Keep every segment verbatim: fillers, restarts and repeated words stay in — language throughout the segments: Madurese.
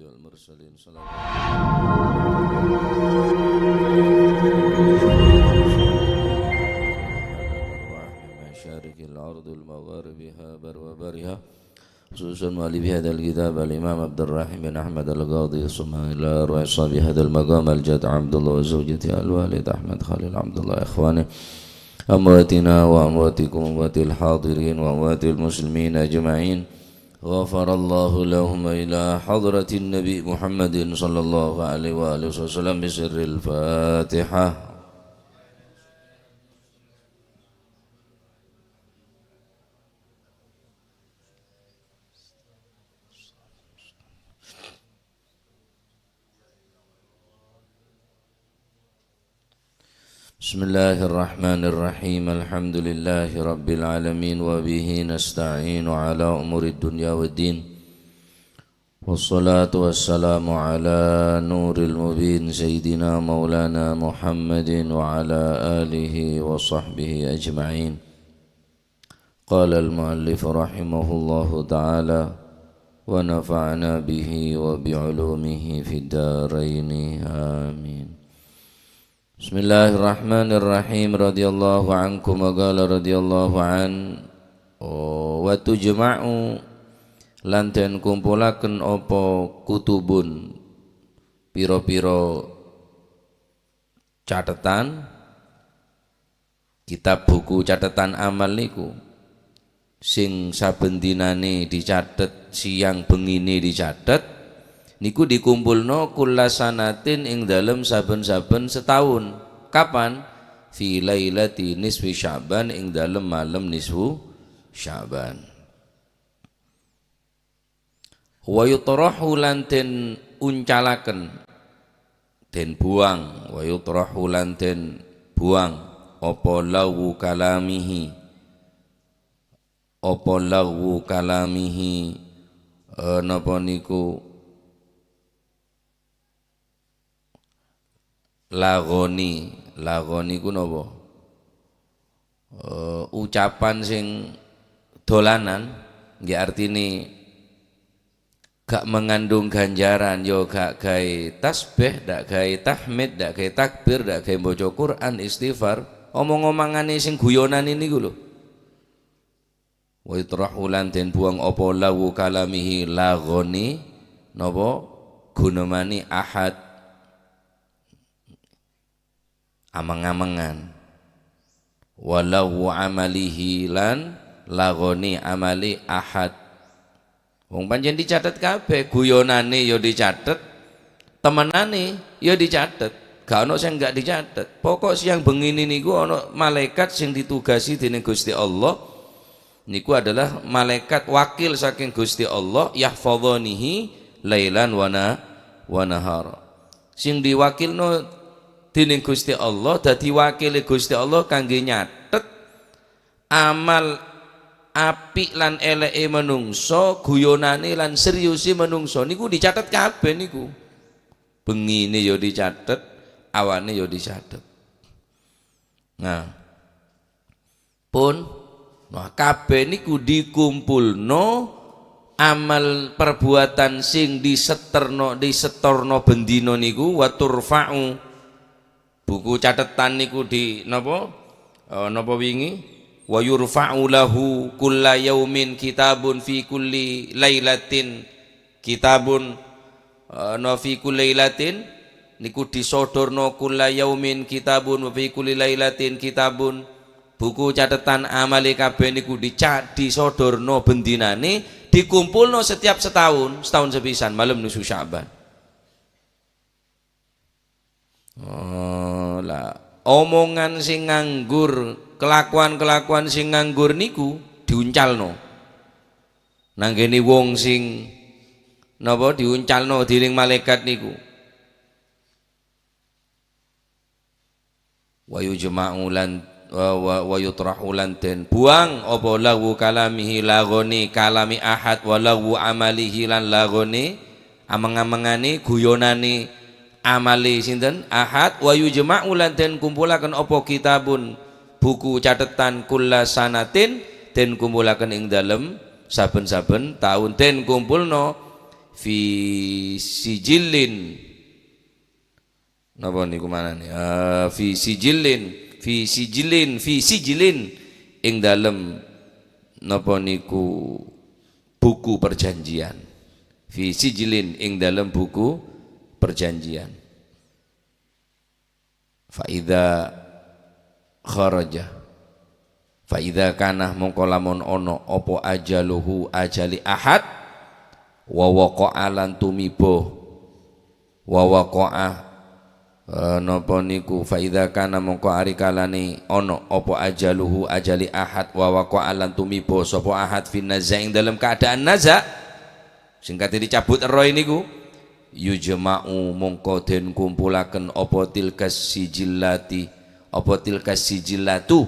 والمرسلين. صلوات مشارق الأرض ومغاربها بر وبرها، خصوصا مؤلف هذا الكتاب الإمام عبد الرحيم بن أحمد القاضي، ثم إلى أرواح صاحب هذا المقام الجد عبد الله وزوجته الوالد أحمد خليل عبد الله، إخوانه، أمواتنا وأمواتكم، أموات الحاضرين وأموات المسلمين أجمعين. غفر الله لهم. إلى حضرة النبي محمد صلى الله عليه وآله وسلم بسر الفاتحة. بسم الله الرحمن الرحيم. الحمد لله رب العالمين، وبه نستعين على أمور الدنيا والدين. والصلاة والسلام على نور المبين سيدنا مولانا محمد وعلى آله وصحبه أجمعين. قال المؤلف رحمه الله تعالى، ونفعنا به وبعلومه في الدارين. آمين. Bismillahirrahmanirrahim. Radhiyallahu ankum wa qala radhiyallahu an. Oh, wa tujma'u, lan den kumpulaken apa kutubun, pira-pira cathetan, kitab buku cathetan amal niku, sing saben dinane dicathet, siang bengine dicathet, niku dikumpulno kulla sanatin ing dalem saben-saben setaun. Kapan? Fi lailati nisfi Sya'ban, ing dalem malem nisfu Sya'ban. Wa yutrahu, lan den uncalaken, den buwang, wa yutrahu, lan den buwang, apa lawu kalamihi, apa lawu kalamihi, eh, napa niku, lagoni, lagoni ku napa? Eh, ucapan sing dolanan, nggih, artine ga' mangandung ganjaran, ya ga' gawe tasbih, ndak gawe tahmid, ndak gawe takbir, ndak gawe maca Quran, istighfar, omong-omongane sing guyonane niku lho. Wa yutrahu, lan den buwang apa lawu kalamihi, lagoni, napa, gunemane ahad, ameng-amengan. Wa lawu amalihi, lan lagoni amale ahad. Wong pancen dicathet kabeh, guyonane ya dicathet, temenane ya dicathet. Ga' ono sing enggak dicathet. Pokok siang bengine niku ono malaikat sing ditugasi dening Gusti Allah. Niku adalah malaikat wakil saking Gusti Allah, yahfadzanihi lailan wa na-, wa nahara. Sing diwakilno dening Gusti Allah, dadi wakile Gusti Allah kangge nyathet amal apik lan eleke manungsa, guyonane lan seriuse manungsa. Niku dicathet kabeh niku. Bengine ya dicathet, awane ya dicathet. Nah, pun, nah, kabeh niku dikumpulno amal perbuatan sing diseterno, disetorno bendino niku, wa turfa'u, buku cathetan niku di napa? Eh, napa wingi? Wa yurfa'u lahu kulla yaumin kitabun fi kulli lailatin kitabun, eh, no fi kulli lailatin, niku disodorno kulla yaumin kitabun wa fi kulli lailatin kitabun. Buku cathetan amale kabeh niku dica-, disodorno bendinane, dikumpulno setiap setahun, setahun sepisan, malem nusu Sya'ban. Oh, la, omongan sing nganggur, kelakuan-kelakuan sing nganggur niku diuncalno. Nanggene wong sing, napa, diuncalno dening malaikat niku. Wa yujma'u lan, wa, wa, wa yutrahu lan den buang apa lawu kalamihi lagoni kalami ahad wa lawu amalihi lan lagoni ameng-amengane guyonane amale sinten? Ahad. Wa yujma'u lan den kumpulaken apa kitabun buku cathetan kulla sanatin den kumpulaken ing dalem saben-saben taun den kumpulno fi sijillin. Napa niku manane? Ah, fi sijillin, fi sijillin, fi sijillin. Ing dalem napa niku buku perjanjian. Fi sijillin, ing dalem buku perjanjian. Fa idza kharaja. Fa idza kana, mongko lamun ana apa ajaluhu, ajali ahad, wa waqa'a, lan tumiba, wa waqa'a, eh, napa niku, fa idza kana, mongko ari kalane ana apa ajaluhu, ajali ahad, wa waqa'a, lan tumiba sapa ahad, fin naza', ing dalem keadaan naza', sing kate dicabut erroh niku, yujma'u, mongko den kumpulaken apa tilkas sijillati, apa tilkas sijillatu,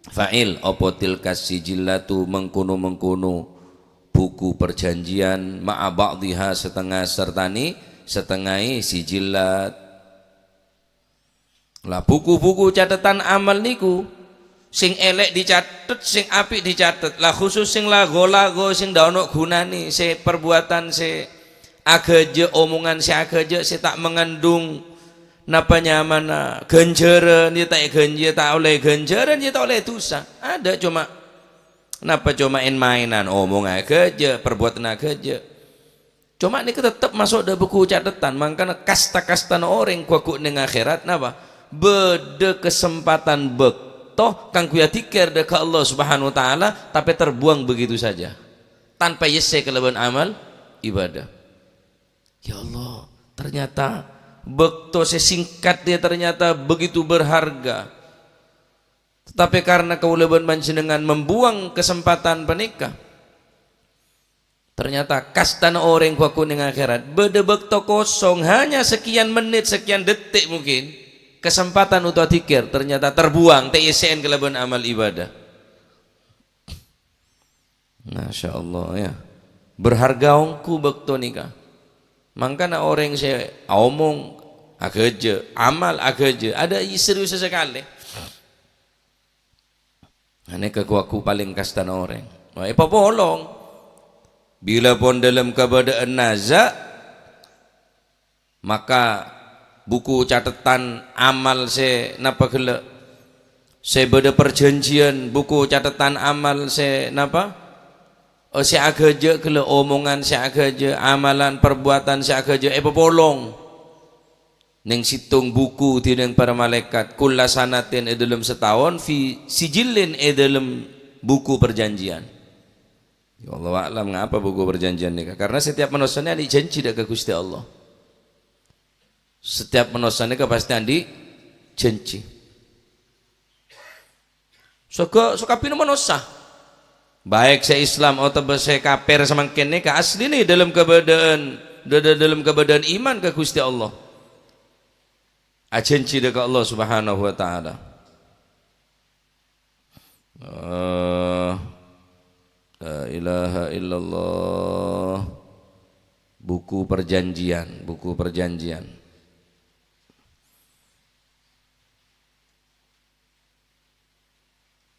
fa'il, apa tilkas sijillatu, mengkono-mengkono buku perjanjian, ma'a ba'dhiha, setengah sertane, setengahe sijillat. Lah, buku-buku catetan amal niku, sing elek dicatet, sing apik dicatet. Lah, khusus sing lago-lago, sing dha' ono gunane, se perbuatan se agaja, omongan se agaja, se ta' mengandung napa nyamana ganjaran, ya ta' ganj-, ya ta' olle ganjaran, ya ta' olle dusa. Ada coma, napa coma en-maenan, omong agaja, perbuatan agaja. Coma nèka tettep maso' dâ' buku catetan, mangkana kasta-kastana orèng ghuwâ' neng akhèrat, napa? Bâdâ kasempadhân bâkto kaangghuy adzikir dâ' ka Allah Subhanahu wa Ta'ala, tapè terbuang begitu saja, tanpa èessè kalabân amal ibadah. Ya Allah, ternyata bâkto sè singkat dia ternyata begitu berharga. Tetapi karena kaulâ bân panjhennengngan membuang kesempatan panèka, ternyata kastana orèng ghuwâ' neng akhèrat, bâdâ bâkto kosong, hanya sekian menit, sekian detik mungkin, kesempatan untuk adzikir ternyata terbuang, ta' èessè'è kalabân amal ibadah. Masya Allah, ya. Berharga ongghu bâkto nèka. Mangkana orèng sè aomong aghâjâ', amal aghâjâ', adâ' serius sakalè. Nah, nèka ghuwâ' palèng kastana orèng. Wah, èpapolong. Bilâ pon dâlem kabâdâ'ân naza', maka buku catetan amal sè napa ghellâ', sè bâdâ parjhânjhiyân, buku catetan amal sè napa, eh, sè aghâjâ' ghellâ', omongan sè aghâjâ', amalan, parbuwâdhân sè aghâjâ', èpapolong. Neng sèttong buku dhinèng para malaèkat, kulla sanatin è dâlem sataon, fi sijillin è dâlem buku parjhânjhiyân. Ya, Allahu a'lam, ngapa buku parjhânjhiyân nèka? Karena setiap manossa nèka andi' jhânjhi dâ' ka Ghustè Allah. Setiap manossa nèka pastè andi' jhânjhi. Soga-, sakabbhina manossa, baik sè Islam otabâ sè kafir samangkèn nèka, aslinè dâlem kabâdâ'ân, dâ-, dâ-, dâlem kabâdâ'ân iman ka Ghustè Allah. Ajhânjhi dâ' ka Allah Subhanahu wa Ta'ala. Eh, la ilaha illallah. Buku parjhânjhiyân, buku parjhânjhiyân.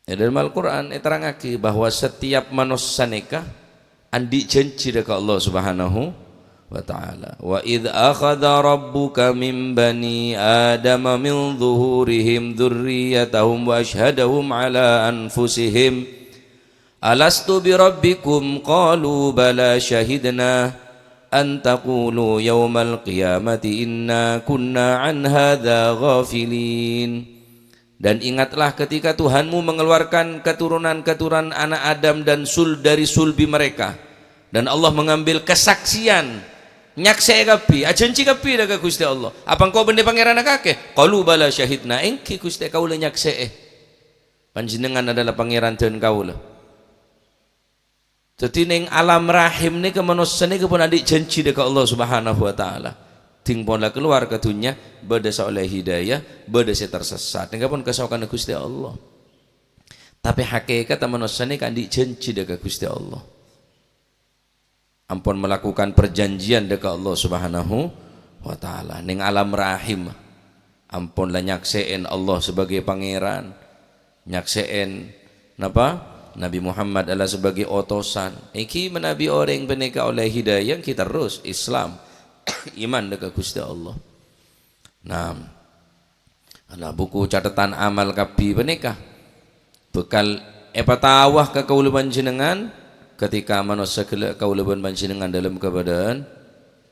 È dâlem Al-Qur'an èterrangaghi bahwa setiap manossa nèka andi' jhânjhi dâ' ka Allah Subhanahu wa Ta'ala. "Wa idz akhadha rabbuka min bani Adama min zuhurihim dzurriyyatahum wa asyhadahum 'ala anfusihim, 'Alastu bi rabbikum?' Qalu, 'Bala, syahidna, an taqulu yaumal qiyamati inna kunna 'an hadza ghafilin.'" Dan ingatlah ketika Tuhanmu mengeluarkan keturunan-keturunan anak Adam dan sul-, dari sulbi mereka. Dan Allah mengambil kesaksian, nyaksè'è kabbhi, ajhânjhi kabbhi dâ' ka Ghustè Allah. "Apa engko' bânnè Pangèran akakè?" Qalu, "Bala, syahidna." "Èngghi, Ghustè, kaulâ nyaksè'è. Panjhennengngan adalah Pangèran dân kaulâ." Dhâddhi, neng alam rahim nèka manossa nèka pon andi' jhânjhi dâ' ka Allah Subhanahu wa Ta'ala. Dhing pon la kalowar ka dhunnya, bâdâ sè ollè hidayah, bâdâ sè tersesat. Nèka pon kasokanna Ghustè Allah. Tapè hakèkatta manossa nèka andi' jhânjhi dâ' ka Ghustè Allah. Ampon melakukan perjanjian dâ' ka Allah Subhanahu wa Ta'ala. Neng alam rahim. Ampon la nyaksè'è Allah sebagai Pangèran. Nyaksè'è napa? Nabi Muhammad adalah sebagai otosan. Èngghi manabi orèng panèka ollè hidayah, èngghi terros Islam, iman dâ' ka Ghustè Allah. Naam. Nah, buku cathetan amal kabbhi panèka bhâkal èpataowa ka kaulâ panjhennengngan ketika manossa ghellâ' kaulâ bân panjhennengngan dâlem kabâdâ'ân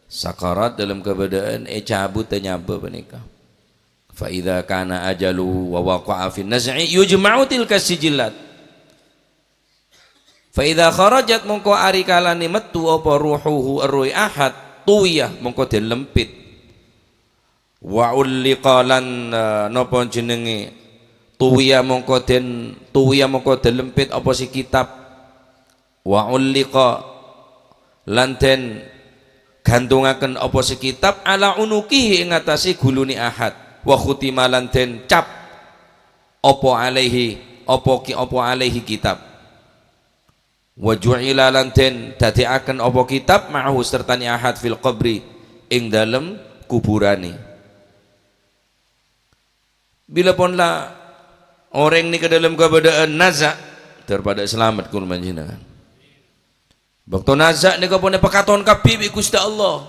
sakarat, dâlem kabâdâ'ân ècabut nyabâ panèka. "Fa idza kana ajaluhu wa waqa'a fin naz'i yujma'u tilka sijillat." "Fa idza kharajat," mongko ari kalane mettu apa ruhuhu, errohe Ahad, "tuwiya," mongko den lempit. "Wa ulliqa," lan, eh, napa jenenge, tuwiya mongko den, tuwiya mongko den lempit apa si kitab. "Wa ulliqa," lan den gantungaken apa si kitab, "ala unuqihi," ing atase gulune Ahad. "Wa khutima," lan den cap apa alaihi, apa ki-, apa alaihi kitab. "Wa ju'ila," lan den dadekaken apa kitab, "ma'ahu," sertane Ahad, "fil qabri," ing dalem kuburane. Bilapon la oreng neka dalem kabadaan naza', ter padha salamet kaula panjenengan. Bakto naza' neka pon epakaton kabbi bi' Guste Allah.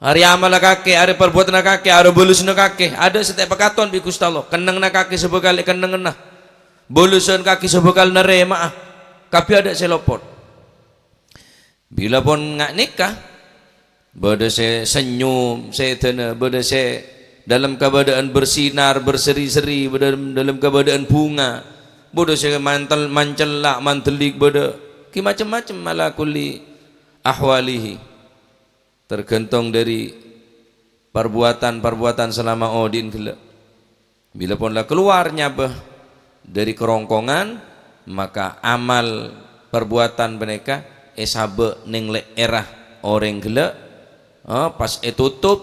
Are amalla kake, are parbuatana kake, are balusana kake, adha' se ta' epakaton bi' Guste Allah. Kennengnganna kake se bakal ekennengnga. Balusan kake se bakal narema'a. Kabbi adha' se lopot. Bilapon nga' neka, badha se senyum sedana, badha se dalem kabadaan bersinar, berseri-seri, badha dalem kabadaan bunga, badha se mantel-, mancella', mandelik, badha ki macem-macem ala kulli ahwalihi. Tergantung dari parbuatan-parbuatan selama odi'en gella'. Bilapon la kalowar nyabâ dari kerongkongan, maka amal parbuatan paneka esabâ' neng le'erra oreng gella'. Eh, pas etotop,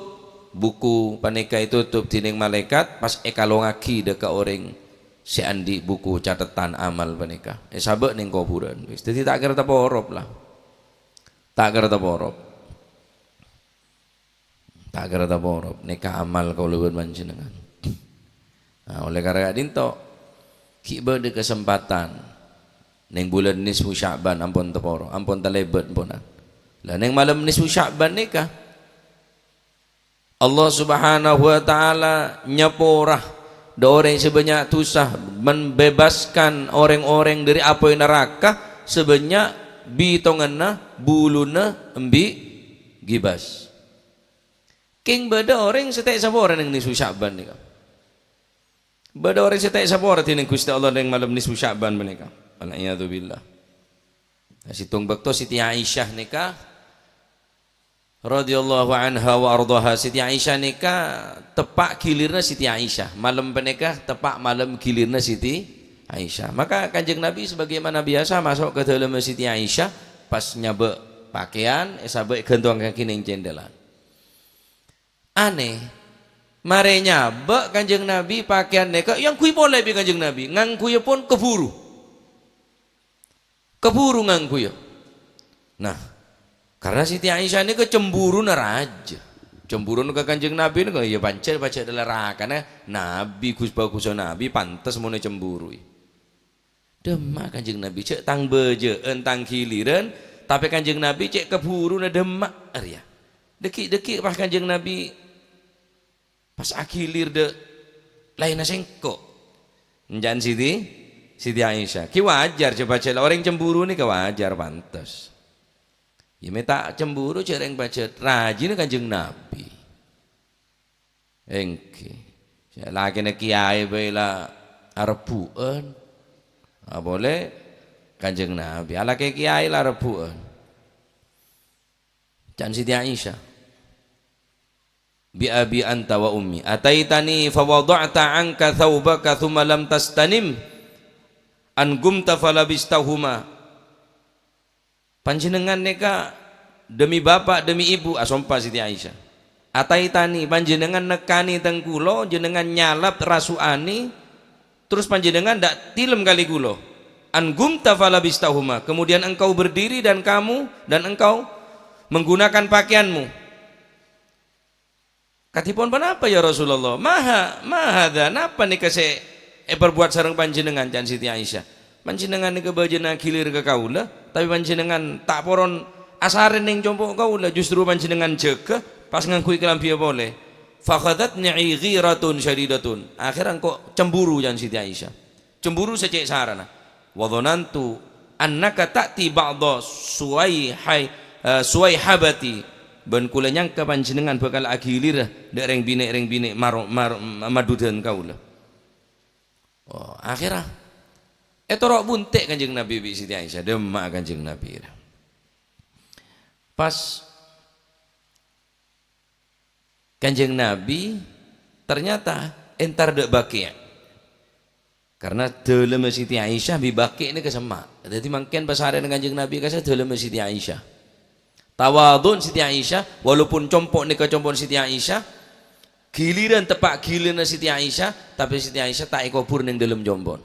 buku paneka etotop dening malaikat, pas ekalongagi dha' ka oreng se andhi' buku cathetan amal paneka. Esabâ' neng koburan. Wis, daddi ta' kera taporop la. Ta' kera taporop. Ta' kera taporop. Neka amal kaula bân panjenengan. Nah, oleh karena ka'dhinto, gi' badha kesempatan. Neng bulan nisfu Sya'ban ampon taporo, ampon talebat amponan. La neng malem nisfu Sya'ban neka, Allah Subhanahu wa Ta'ala nyapora dha' oreng se bannya' dusa, membebaskan oreng-oreng dhari apoy naraka se bannya' bitonganna buluna embi' gibas. Keng badha oreng se ta' esapora neng nisfu Sya'ban neka. Badha oreng se ta' esapora dening Guste Allah neng malem nisfu Sya'ban paneka. Wal iyadzu billah. Nah, settong bakto Siti Aisyah neka, radhiyallahu anha wa ardhaha, Siti Aisyah neka teppa' gilirna Siti Aisyah. Malem paneka teppa' malem gilirna Siti Aisyah. Maka Kanjeng Nabi sebagaimana biasa maso' ka dalemma Siti Aisyah, pas nyabâ' pakeyan, esabâ' egantongaghi neng cendhelan. Aneh. Mare nyabâ' Kanjeng Nabi pakeyan neka, eangghuy pole bi' Kanjeng Nabi, ngangghuyyapon kaburu. Kaburu ngangghuya. Nah, karena Siti Aisyah neka cemburuna raja. Cemburuna ka Kanjeng Nabi neka, ya pancen, pancen adalah rakana Nabi, gus-bagussa Nabi, pantes mon ecemburui. Dhemma Kanjeng Nabi, cè' tang bâjâ'ân, tang giliran, tapè Kanjeng Nabi cè' kabhuruna dhemma rèya. Dhâggi'-dhâggi' pas Kanjeng Nabi pas agilir dâ' laènna sèngko'. Ènca'na Siti, Siti Aisyah. Ghi' wajar, coba cè' la orèng cemburu nèka wajar, pantes. Ya, mè' ta' cemburu cè' rèng pajhât rajina Kanjeng Nabi. Èngghi. Sè lakèna kèyaè bhâi la arebbhu'ân. Ah, polè Kanjeng Nabi, alakè kèyaè la arebbhu'ân. Can Siti Aisyah, "Bi abi anta wa ummi, ataitani fa wada'ta anka tsaubaka tsumma lam tastanim, an gumta fa labistahuma." Panjhennengngan nèka dhâmi bapa', dhâmi ibu, asompa Siti Aisyah. Ataitani, panjhennengngan nekkanè teng kaulâ, jhennengngan nyalap, rasu'anè, terros panjhennengngan dâ' tilem kalè kaulâ. An gumta falabistahuma, kemudian engkau berdiri dan kamu, dan engkau menggunakan pakaianmu. Kadhipon ponapa, ya Rasulullah? Maha, ma hadza, napa nèka sè èparbuwat sareng panjhennengngan, can Siti Aisyah? Panjhennengngan nèka bâjâna agilir ka kaulâ, tapè panjhennengngan ta' poron asarè neng compo' kaulâ, justru panjhennengngan jâgâ pas ngangghuy kalambhiyâ polè. Fakhadhatni ghiratun syadidatun. Akhèrra engko' cemburu, can Siti Aisyah. Cemburu sè cè' sarana. "Wa dhanantu annaka ta'ti ba'dha suwaihai-, eh, suwaihabati." Bân kaulâ nyangka panjhennengngan bhâkal agilirâ dâ' rèng binè'-rèng binè' maro-, maro-, madhudhân kaulâ. Oh, akhèrra ètoro' bunte' Kanjeng Nabi bi' Siti Aisyah, dâmma'a Kanjeng Nabi. Pas Kanjeng Nabi ternyata entar dâ' Baqi'. Karena dâlemma Siti Aisyah bi' Baqi' nèka semma'. Dhâddhi mangkèn pasarèna Kanjeng Nabi kassa' dâlemma Siti Aisyah. Tawadhu'na Siti Aisyah, walaupun compo' nèka compo'na Siti Aisyah, giliran teppa' giliranna Siti Aisyah, tapè Siti Aisyah ta' èkobhur neng dâlem compo'na.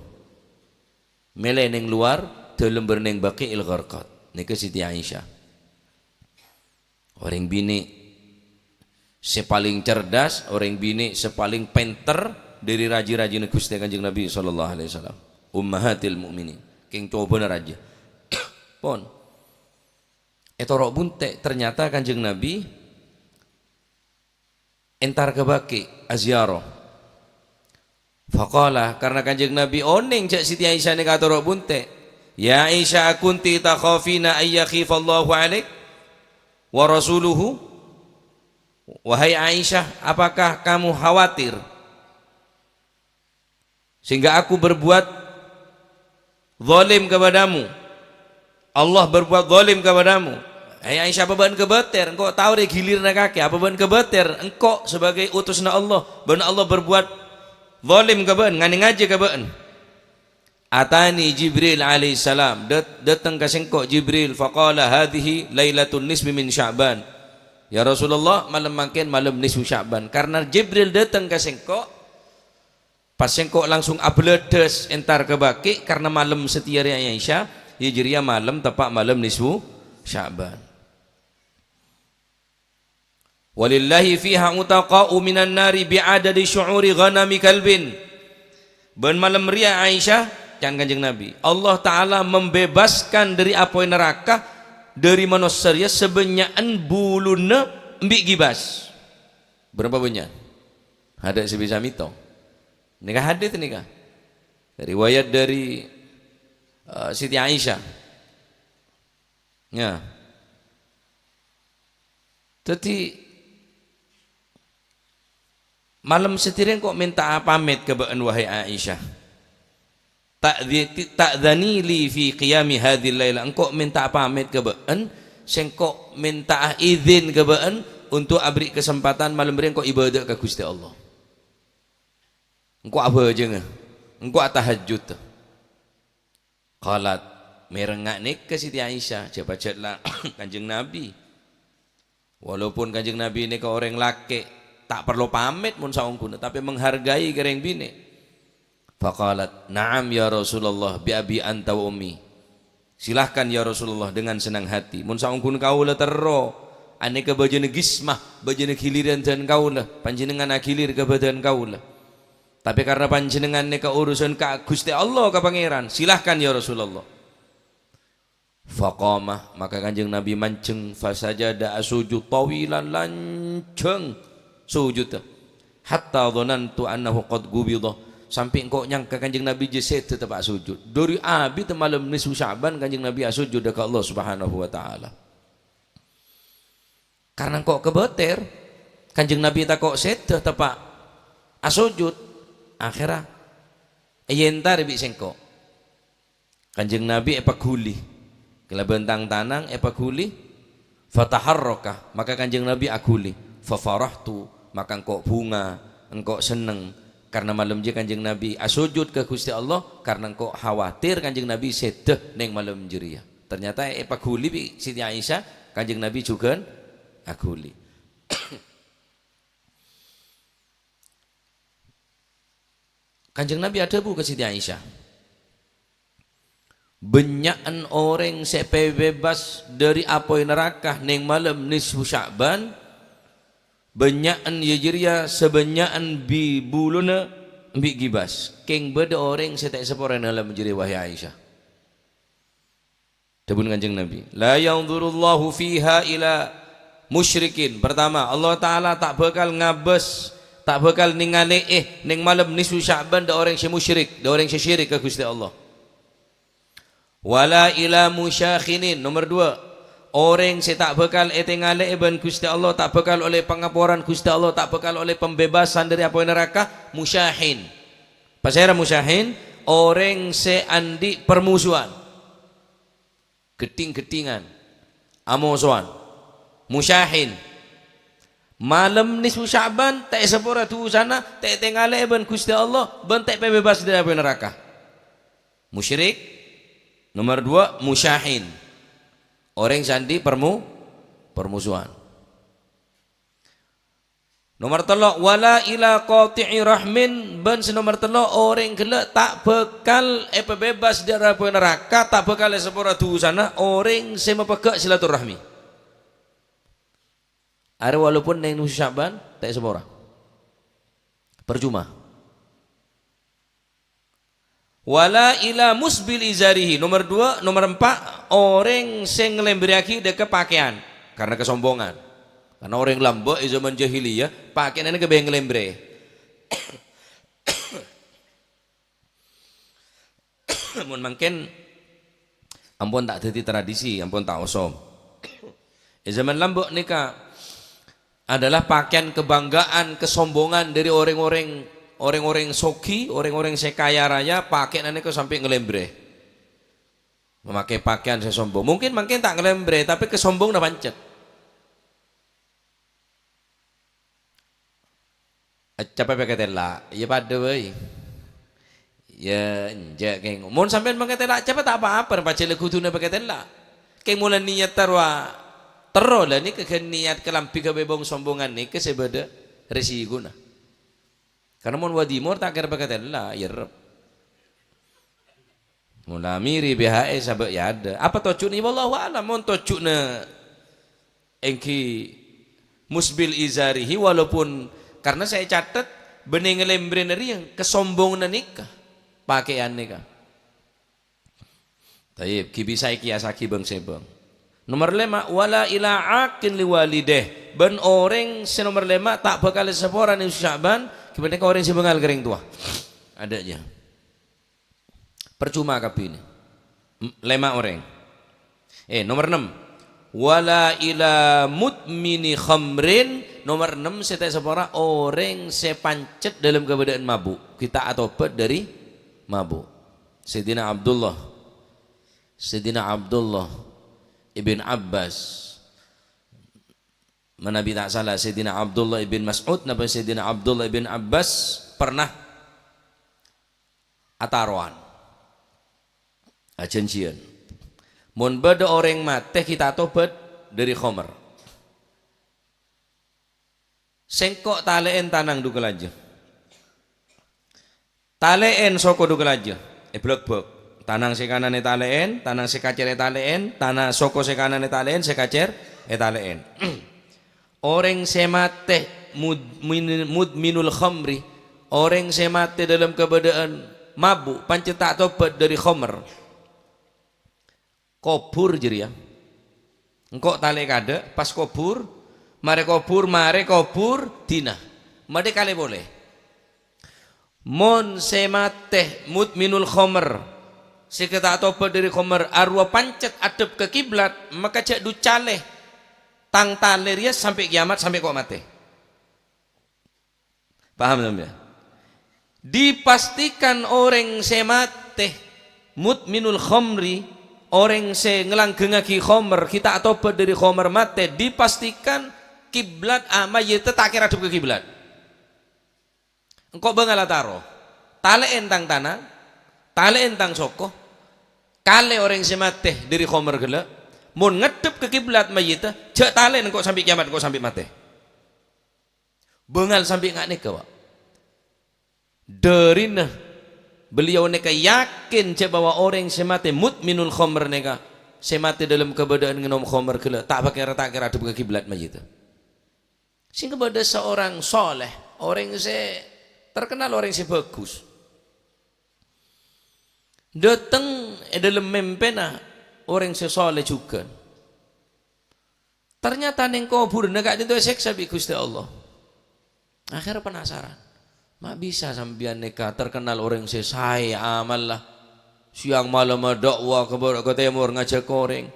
Mèlè neng lowar dâlem bârneng Baqi'il Gharqad. Nèka Siti Aisyah. Orèng binè' sè palèng cerdas, orèng binè' sè palèng pènter dâri rajâ-rajâna Ghustè Kanjeng Nabi sallallahu alaihi wasallam. Ummahatil Mukminin. Kèng cobâna rajâ. Pon. Ètoro' bunte', ternyata Kanjeng Nabi entar ka Baqi' aziarah. Faqala, karena Kanjeng Nabi onèng jâ' Siti Aisyah nèka atoro' bunte', "Ya Aisyah, akunti takhafina ayyakhifallahu alaik wa rasuluhu?" Wahai Aisyah, apakah kamu khawatir sehingga aku berbuat zalim kepadamu? Allah berbuat zalim kepadamu? Hai Aisyah, apa bâ'na kobâtèr? Engko' tao rè giliranna kakè. Apa bâ'na kobâtèr? Engko' sebagai utusanna Allah, bân Allah berbuat zalim ka bâ'na, nganè-ngajhi ka bâ'na. Atani Jibril alaihissalam, dat-, dâteng ka sèngko' Jibril, faqala, "Hadhihi lailatun nisfi min Sya'ban." "Ya Rasulullah, malem mangkèn malem nisfu Sya'ban." Karena Jibril dâteng ka sèngko', pas sèngko' langsung abâlâdhâs entar ka Baqi', karena malem satèya rè Aisyah, ya jârèya malem teppa' malem nisfu Sya'ban. "Walillahi fiha utaqa'u minan nari bi'adadi syu'uri ghanami kalbin." Bân malem rèya Aisyah, can Kanjeng Nabi, Allah Ta'ala membebaskan dâri apoy naraka dâri manossa rèya sabânnya'an buluna embi' gibas. Bârâmpa bânnya'? Adâ' sè bisa mètong. Nèka hadits nèka. Riwayat dâri, eh, Siti Aisyah. Ya. Dhâddhi, malem satèya rè engko' mènta'a pamèt ka bâ'na, wahai Aisyah. Ta'dhi-, ta'dhani li fi qiyami hadzihil lailah. Engko' mènta'a pamèt ka bâ'na, sèngko' mènta'a idhin ka bâ'na untuk aberri' kasempatan malem rè engko' ibâdâ ka Ghustè Allah. Engko' abhâjânga, engko' atahajjud. Qalat, mèreng nga' nèka Siti Aisyah, jhâ'-pajhât la Kanjeng Nabi. Walaupun Kanjeng Nabi nèka orèng lakè', ta' parlo pamèt mon saongghuna, tapè menghargai ka rèng binè'. Faqalat, "Na'am ya Rasulullah, bi abi anta wa ummi." Silahkan ya Rasulullah, dengan senang hati. Mon saongghuna kaulâ terro, anèka bâjâna gismah, bâjâna giliran dân kaulâ, panjhennengngan agilir ka bâdân kaulâ. Tapè karena panjhennengngan nèka urusan ka Ghustè Allah, ka Pangèran, silahkan ya Rasulullah. Faqama, maka Kanjeng Nabi manjheng, fasajada, asujud, tawilan, lanjhâng sujudda. Hatta dhanantu annahu qad qubidha, sampè' engko' nyangka Kanjeng Nabi jhâ' sèdhâ teppa' sujud. Dâri abit malem nisfu Sya'ban Kanjeng Nabi asujud ka Allah Subhanahu wa Ta'ala. Karena engko' kobâtèr, Kanjeng Nabi tako' sèdhâ teppa' asojud, akhèrra èyèntarè bi' sèngko'. Kanjeng Nabi èpaghuli, kalabân tang-tanang èpaghuli, fataharraka, maka Kanjeng Nabi aghuli, fafarahtu, maka engko' bhunga, engko' senneng, karena malem jiyâ Kanjeng Nabi asojud ka Ghustè Allah, karena engko' khawatir Kanjeng Nabi sèdhâ neng malem jârèya. Ternyata èpaghuli bi' Siti Aisyah, Kanjeng Nabi jhughân aghuli. Kanjeng Nabi adhâbu ka Siti Aisyah, "Bânnya'an orèng sè èpabebas dâri apoy naraka neng malem nisfu Sya'ban, bânnya'an, iyâ jârèya sabânnya'an bi-, buluna embi' gibas. Kèng bâdâ orèng sè ta' èsaporana malem jârèya, wahai Aisyah." Dhâbuna Kanjeng Nabi, "La yanzurullahu fiha ila musyrikin." Pertama, Allah Ta'ala ta' bhâkal ngabâs, ta' bhâkal nèngalè'è neng malem nisfu Sya'ban dâ' orèng sè musyrik, dâ' orèng sè syirik ka Ghustè Allah. "Wala ila musyakhinin." Nomer duwâ', orèng sè ta' bhâkal ètèngalè'è bân Ghustè Allah, ta' bhâkal ollè pangaporan Ghustè Allah, ta' bhâkal ollè pembebasan dâri apoy naraka, musyahin. Pasèra musyahin? Orèng sè andi' permusuhan. Ghetthing-gheththingan, amosowan, musyahin. Malem nisfu Sya'ban, ta' èsapora dusana, ta' ètèngalè'è bân Ghustè Allah, bân ta' èpabebas dâri apoy naraka. Musyrik. Nomer duwâ', musyahin. Orèng sè andi' permu-, permusuhan. Nomer tello', "Wala ila qati'i rahmin," bân sè nomer tello', orèng ghellâ' ta' bhâkal èpabebas dâri apoy naraka, ta' bhâkal èsapora dusana orèng sè mapeggâ' silaturrahmi. Arè walaupun neng nisfu Sya'ban, ta' èsapora. Percuma. "Wala ila musbil izarihi." Nomer duwâ', nomer empa', orèng sè ngalèmbrèyaghi dâ' ka pakèyan karena kasombongan. Karena orèng lambâ' è zaman jahiliyah, pakèyanna ghâbây ngalèmbrè. Mon mangkèn ampon ta' dhâddhi tradisi, ampon ta' osom. È zaman lambâ' nèka, adalah pakèyan kebanggaan, kesombongan dâri orèng-orèng, orèng-orèng soghi, orèng-orèng sè kaya raya, pakèyanna nèko sampè' ngalèmbrè. Mamakè pakèyan sè sombong. Mungkin mangkèn ta' ngalèmbrè, tapè kasombonganna pancet. Ècappè pèkè tella', iyâ padâ bhâi. Iyâ, enjâ', kèng. Mon sampèyan pèkè tella' ècappè ta' pa-apa, pajhât la ghuduna pèkè tella'. Kèng mola niyatta rowa terro, la nèka ghân niyat kalambhi ghâbây bong-sombongan nèka sè bâdâ rèsikona. Karna mon wa dimor ta' kèra pèkè tella', iyâ rep. Mola mèrè B H S sabâ' yâ adâ'. Apa tojjhuna? Wallahu a'lam. Mon tojjhuna èngghi musbil izarihi, walaupun karna sè ècatet bânnè ngalèmbrèna rèya kasombonganna nèka, pakèyan nèka. Tayyib, ghi' bisa èkèyasaghi bâng-sèbâng. Nomer lèma', "Wala ila aqqin liwalidayh." Bân orèng sè nomer lèma' ta' bhâkal èsapora neng Sya'ban, ghâpanèka orèng sè bângal ka rèng towa. Adâ' jâ. Percuma kabbhi nè. M-, lèma' orèng. Eh, nomer ennem. "Wala ila mudmini khamrin." Nomer ennem sè ta' èsapora orèng sè pancet dâlem kabâdâ'ân mabu'. Ghi' ta' atobât dâri mabu'. Sayyidina Abdullah. Sayyidina Abdullah ibn Abbas. Manabi ta' sala, Sayyidina Abdullah ibn Mas'ud napa Sayyidina Abdullah ibn Abbas pernah atarowan, ajhânjhiyân. Mon bâdâ orèng matè ghi' ta' atobât dâri khomer, sèngko' talè'èn tanang dhu kalajâ. Talè'èn soko dhu kalajâ, èblegbek. Tanang sè kanan ètalè'èn, tanang sè kacèr ètalè'èn, tana-, soko sè kanan ètalè'èn, sè kacèr ètalè'èn. Orèng sè matè mud-, min-, mudminul khamri, orèng sè matè dâlem kabâdâ'ân mabu', pancet ta' atobât dâri khomer. Kobhur jârèya. Engko' talè' kadâ', pas kobhur, marè kobhur, marè kobhur, dina. Matè kalè polè. Mon sè matè mudminul khomer, sè ghi' ta' atobât dâri khomer, arowa pancet addhep ka kiblat, maka jhâ' dhu calè. Tang talè rèya sampè' kèyamat, sampè' ko' matè. Paham sampèyan? Dipastikan orèng sè matè mudminul khamri, orèng sè ngalangghengngaghi khomer, ghi' ta' atobât dâri khomer matè, dipastikan kiblat, a, mayyit ta' kèra addhep ka kiblat. Engko' bângal ataro. Talè'èn tang tanang, talè'èn tang soko, kalè orèng sè matè dâri khomer ghellâ'. Mon ngaddhep ka kiblat mayyitta, jhâ' talè'èn engko' sampè' kèyamat, engko' sampè' matè. Bângal sampè' nga' nèka, Pak. Dârina beliau nèka yakin jhâ' bahwa orèng sè matè mudminul khamr nèka, sè matè dâlem kabâdâ'ân ngènom khamr ghellâ', ta' pakèra, ta' kèra addhep ka kiblat mayyitta. Sehingga bâdâ seorang soleh, orèng sè terkenal, orèng sè bhâghus. Dâteng è dâlem mèmpèna, orèng sè soleh jhughân. Ternyata neng kobhurânna ka'dinto èsèksa bi' Ghustè Allah. Akhèrra penasaran. Ma' bisa sampèyan nèka terkenal orèng sè saè amalla, sèyang malem adâ'wa ka bârâ' ka tèmor ngajhâk orèng.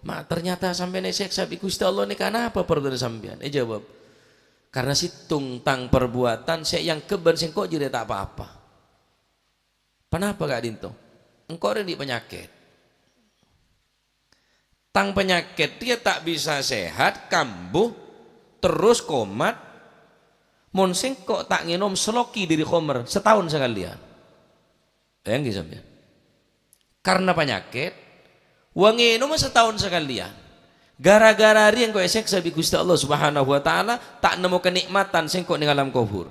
Ma' ternyata sampèyan èsèksa bi' Ghustè Allah nèka napa parlowanna sampèyan? Èjâwâb, "Karena sèttong tang parbuwâtan sè èangghep bân sèngko' jârèya ta' pa-apa." Ponapa ka'dinto? Engko' rè andi' panyakèt. Tang panyakèt rèya ta' bisa sehat, kambuh, terros komat, mon sèngko' ta' ngènom saloki dhâri khomer sataon sakalèyan. Ènggi sampèyan. Karena panyakèt, wa ngènoma sataon sakalèyan. Gara-gara rèya engko' èsèksa bi' Ghustè Allah Subhanahu wa Ta'ala, ta' nemmo kanè'matan sèngko' neng alam kobhur.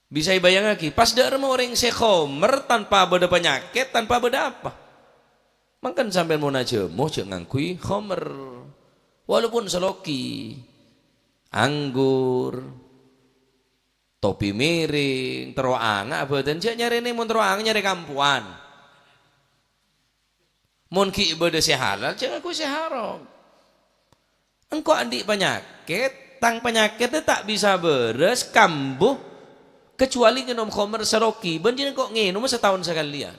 Bisa èbâjângaghi, pas dâ' remma orèng sè khomer tanpa bâdâ panyakèt, tanpa bâdâ apa? Mangkana sampèyan mon ajhâmo jhâ' ngangghuy khomer. Walaupun saloki, anggur, topi mèrèng, terro anga' bâdân, jhâ' nyarèna mon terro anga' nyarè kampowan. Mon ghi' bâdâ sè halal, jhâ' ngangghuy sè haram. Engko' andi' panyakèt, tang panyakèt ta' bisa bârâs kambuh, kecuali ngènom khomer saloki, bân jhâ' engko' ngènoma sataon sakalèyan.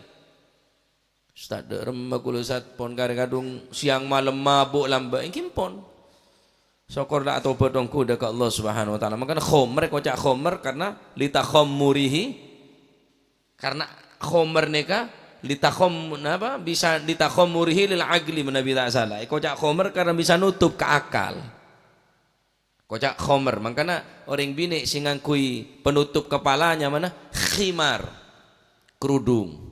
Ustaz, dâ' remma kaulâ, Ustaz, pon karè kadhung sèyang malem mabuk lambâ', ènggi pon. Sokor la atobât ongghu dâ' ka Allah Subhanahu wa Ta'ala. Mangkana khomer, èkoca' khomer karena litakhammurihi. Karena khomer nèka litakham-, napa? Bisa litakhammurihi lil aqli, manabi ta' sala. Èkoca' khomer karena bisa nutup ka akal. Koca' khomer. Mangkana orèng binè' sè ngangghuy penutup kepala nyamana khimar, kerudung.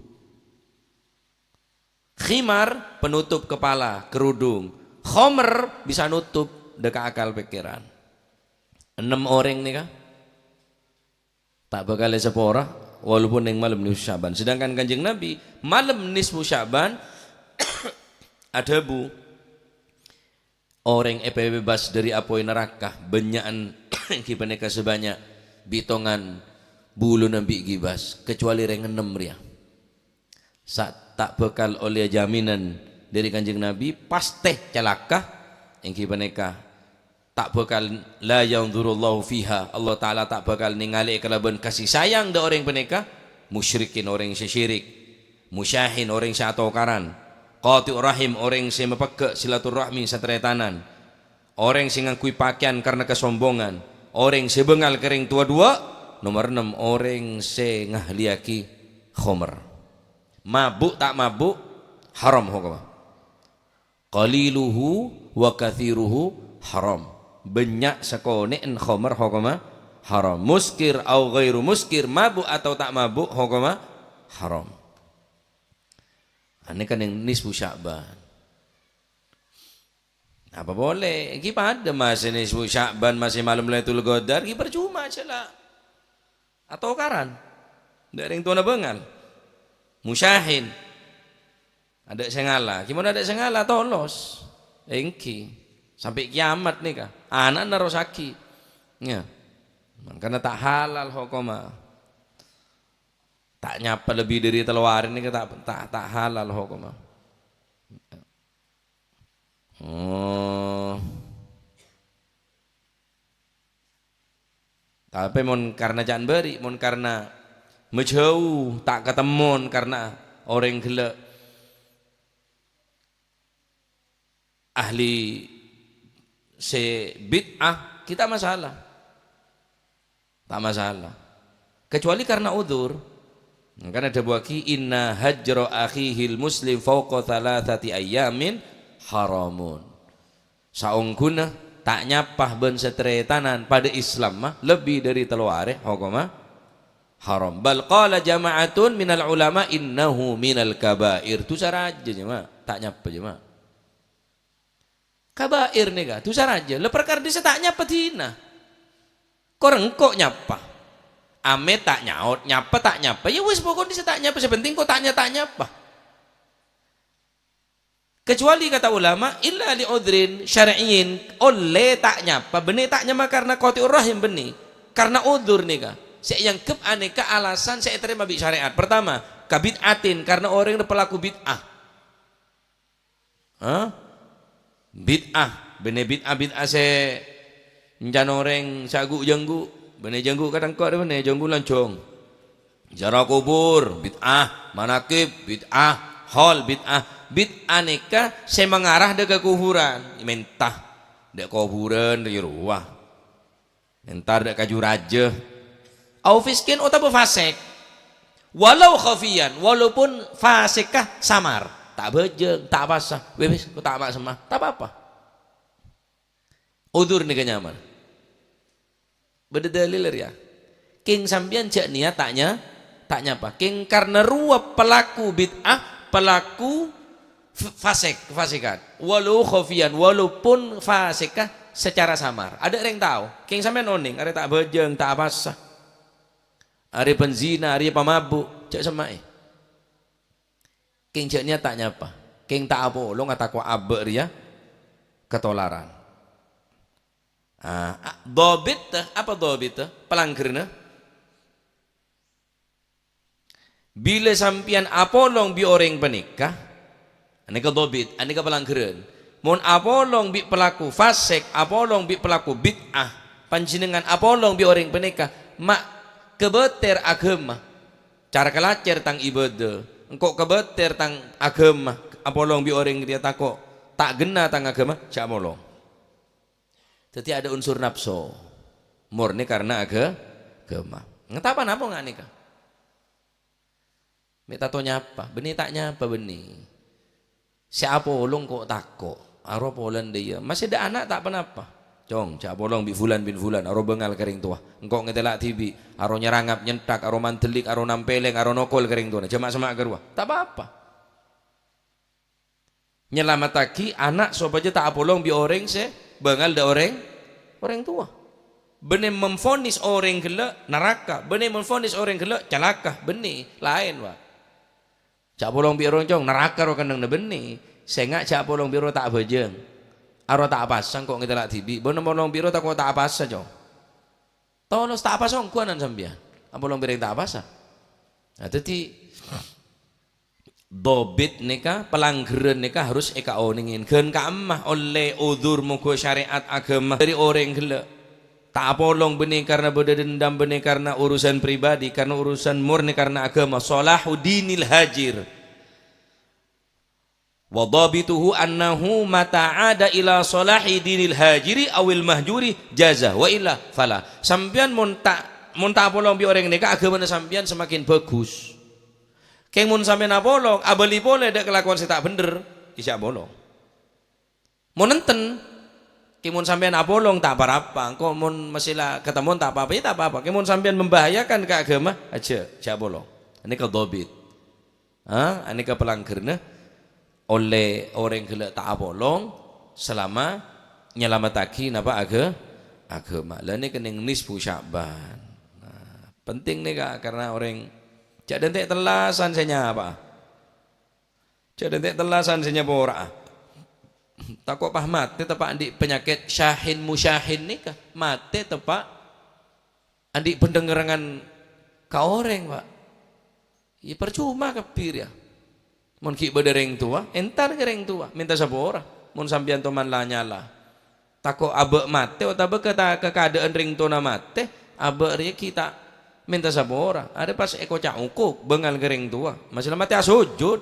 Khimar, penutup kepala, kerudung. Khomer bisa nutup dâ' ka akal pèkkèran. Ennem orèng nèka ta' bhâkal èsapora, walaupun neng malem nisfu Sya'ban. Sedangkan Kanjeng Nabi, malem nisfu Sya'ban, adhâbu, "Orèng èpabebas dâri apoy naraka, bânnya'an ènggi panèka sabânnya' bitongan buluna bi' ghibas, kecuali rèng ennem rèya." Sa-, ta' bhâkal ollèya jaminan dâri Kanjeng Nabi, pastè calaka, ènggi panèka ta' bhâkal, "La yanzurullahu fiha", Allah Ta'ala ta' bhâkal nèngalè kalabân kasih sayang dâ' orèng panèka, musyrikin, orèng sè syirik, musyahin, orèng sè atokaran, qati'ur rahim, orèng sè mapegghâ' silaturrahmi sataretanan, orèng sè ngangghuy pakèyan karna kasombongan, orèng sè bângal ka rèng towa duwâ', nomer ennem, orèng sè ngahliyaghi khomer. Mabuk ta' mabuk, haram hokomma. Qaliluhu wa katsiruhu haram. Bânnya' sakonè'en khomer hokomma haram. Muskir au ghairu muskir, mabuk atau ta' mabuk, hokomma haram. Anèka neng nisfu Sya'ban. Apa polè? Ènggi padâ masè nisfu Sya'ban, masè malem Lailatul Qadar, ènggi parcoma jhâ' la atokaran. Dâ' rèng towana bângal. Musyahin. Adâ' sè ngala. Gimana adâ' sè ngala? Tolos. Ènggi. Sampè' kiyamat nèka. Ana' nerrossaghi. Ya. Mangkana ta' halal hokomma. Ta' nyapa lebbi dâri tello arè nèka ta', ta', ta' halal hokomma. Oh. Tapè mon karna ca'na bâri', mon karna majhâu, ta' katemmon karna orèng ghellâ' ahli sè bid'ah, ghi' ta' masalah. Ta' masalah. Kecuali karena udzur. Mangkana dhâbuwaghi, "Inna hajra akhihil muslim fauqa thalathati ayyamin haramun." Saongghuna ta' nyapa bân sataretanan padâ Islamma lebbi dâri tello arè, hokomma haram. Bal qala jama'atun minal ulama innahu minal kabair. Dhusa rajâ, jemaah. Ta' nyapa, jemaah. Kabair nèka, dhusa rajâ. La parkara dhisa ta' nyapa dina. Kor engko' nyapa. Amè ta' nyaot, nyapa ta' nyapa. Ya wis, pokok dhisa ta' nyapa. Sè penting ko' ta' nya-, ta' nyapa. Kecuali kata ulama, illa li udhrin syar'iyyin, ollè ta' nyapa, bânnè ta' nyapa karna qati'ur rahim bânnè. Karna udzur nèka. Sè èangghep anèka alasan sè ètarèma bi' syarè'at. Pertama, kabid'atin, karna orèng pelaku bid'ah. Hah? Bid'ah. Bânnè bid'ah-bid'ah sè èncana orèng sè aghu'-jhângghu'. Bânnè jhângghu' ka tengko' rè bânnè jhângghu' lonjhong. Ziarah kubur, bid'ah. Manakib, bid'ah. Haul, bid'ah. Bid'ah nèka sè mangarah dâ' ka kuburan. Mènta dâ' kuburan rèya rowa. Entar dâ' kaju rajâ. Au fiskin otabâ fasèk. Walau khafiyan, walaupun fasèkka samar. Ta' abhâjâng, ta' apasa. Wis, wis, ta' ma-, semma. Ta' pa-apa. Udzur nèka nyaman. Bâdâ dalil rèya. Kèng sampèyan jhâ' niyat ta' nya-, ta' nyapa. Kèng karna rowa pelaku bid'ah, pelaku f-, fasèk, kafasèkan. Walau khafiyan, walaupun fasèkka secara samar. Adâ' rèng tao. Kèng sampèyan onèng, arè ta' abhâjâng, ta' apasa. Arè penzina, arè pamabuk, jhâ' semma'è. Kèng jhâ' niyat ta' nyapa. Kèng ta' apolong atako' abâ' rèya katolaran. Ah, a-, dhabit, apa dhabit? Palangghârânna. Bilâ sampèyan apolong bi' orèng panèka, anèka dhabit, anèka palangghârân. Mon apolong bi' pelaku fasèk, apolong bi' pelaku bid'ah, panjhennengngan apolong bi' orèng panèka, ma' kabâter aghâma, cara kalacèr tang ibâdâ, engko' kabâter tang aghâma, apolong bi' orèng rèya tako' ta' ghenna tang aghâma, jhâ' apolong. Dhâddhi adâ' unsur napso. Mornè karna agâ-, aghâma. Ngatapa napa nga' nèka? Mè' tato nyapa, bânnè ta' nyapa bânnè. Sè apolong ko' tako', aro polana dhâ' iyâ. Masè dâ' ana' ta' ponapa. Cong, jhâ' apolong bi' fulan bin fulan, aro bângal ka rèng towa. Engko' ngatèla' dhibi', aro nyarangap, nyenthak, aro mandellik, aro nampèlèng, aro nokol ka rèng towana. Jhâ' ma'-, semma' ka rowa. Ta' pa-apa. Nyalamettaghi ana' sopajâ ta' apolong bi' orèng sè bângal dâ' orèng, orèng towa. Bânnè memvonis orèng ghellâ' naraka, bânnè memvonis orèng ghellâ' calaka, bânnè, laèn, Pak. Jhâ' apolong bi' orèng, Cong, naraka ro kennengnganna, bânnè. Sènga' jhâ' apolong bi' ro ta' abhâjâng. Aro ta' apasa, engko' ngatèla' dhibi'. Bânnè apolong bi' ro tako' ta' apasa, Cong. Tolos ta' apasa ongghuwân sampèyan. Apolong bi' orèng ta' apasa. Nah, dhâddhi, dhabit nèka, palangghârân nèka harus èkaonèngè. Ghân ka'imma ollè udzur mongghu syarè'at aghâma dâri orèng ghellâ'. Ta' apolong bânnè karna bâdâ dendam, bânnè karna urusan pribadi, karna urusan mornè karna aghâma. Salahu dinil hajir. Wa dhabituhu annahu mata 'ada ila salahi dinil hajiri awil mahjuri jaza, wa illa fala. Sampèyan mon ta', mon ta' apolong bi' orèng nèka aghâmana sampèyan semakin bagus. Kèng mon sampèyan apolong, abâli polè dâ' kalakowan sè ta' bhendher, jhâ' apolong. Mon enten, kèng mon sampèyan apolong ta' pa-rapa, engko' mon masè la katemmo ta' pa-apa, ya ta' pa-apa. Kèng mon sampèyan membahayakan ka aghâma, ajjhâ', jhâ' apolong. Anèka dhabit. Ha, anèka palangghârânna ollè orèng ghellâ' ta' apolong salama nyalamettaghi napa agâ-, aghâma. La nèka nèng nisfu Sya'ban. Nah, penting nèka karna orèng jhâ' dântè' tellasan sè nyapa'a. Jhâ' dântè' tellasan sè nyapora'a. Tako' pas matè teppa' andi' panyakèt syahin musyahin nèka. Matè teppa' andi' bhândhângngerangan ka orèng, Pak. Iyâ, parcoma kabbhi rèya. Mon ghi' bâdâ rèng towa, entar ka rèng towa, mènta sapora. Mon sampèyan toman la nyala, tako' abâ' matè otabâ ka ta-, ka kaadâ'ân rèng towana matè, abâ' rèya ghi' ta' mènta sapora. Arè pas èkoca' ongko', bângal ka rèng towa. Masè la matè asojud.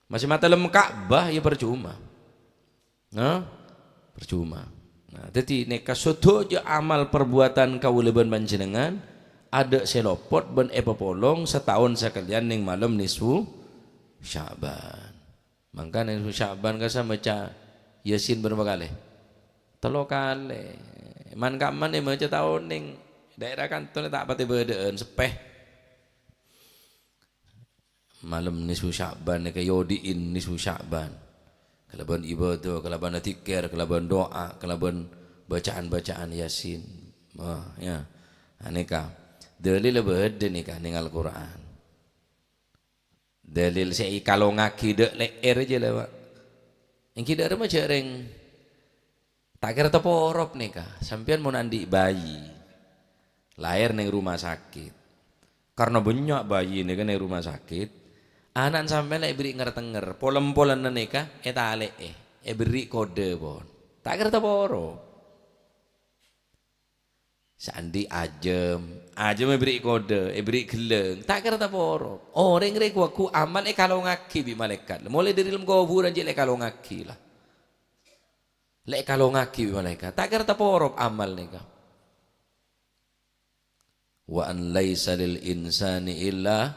Masè matè lem Ka'bah, iyâ parcoma. Nah, parcoma. Nah, dhâddhi nèka sadhâjâ amal parbuwâdhân kaulâ bân panjhennengngan adâ' sè lopot bân èpapolong sataon sakalèyan nèng malem nisfu Sya'ban. Mangkana nisfu Sya'ban kassa maca Yasin bârâmpa kalè? Tello kalè. Man-kamman èmaca taon nèng daerah kantona ta' patè bâdâ'ân, seppè. Malem nisfu Sya'ban nèka èodi'in nisfu Sya'ban. Kalabân ibadah, kalabân adzikir, kalabân du'a, kalabân bacaan-bacaan Yasin. Wah, ya. Anèka. Dalil bâdâ nèka nèng Al-Qur'an. Dalil sè èkalongngaghi dâ' lè'èr jâ la, Pak. Èngghi dâ' remma jhâ' rèng Ta' kèra taporop nèka, sampèyan mon andi' bayi, laèr neng rumah sakit. Karna bânnya' bayi nèka neng rumah sakit, Ana'na sampèyan la èberri' nger-tenger, pol-empolanna nèka ètalè'è, èberri' kodhâ pon. Ta' kèra taporo. Sa'andi' ajâm, ajâm èberri' kodhâ, èberri' ghellâng, ta' kèra taporo. Orèng rè ghu-lagghu amal èkalongngaghi bi' malaèkat. Molaè dhâri lem kobhurân jhâ' la èkalongngaghi, la. La èkalongngaghi bi' malaèkat. Ta' kèra taporo amal nèka. "Wa an laisa lil insani illa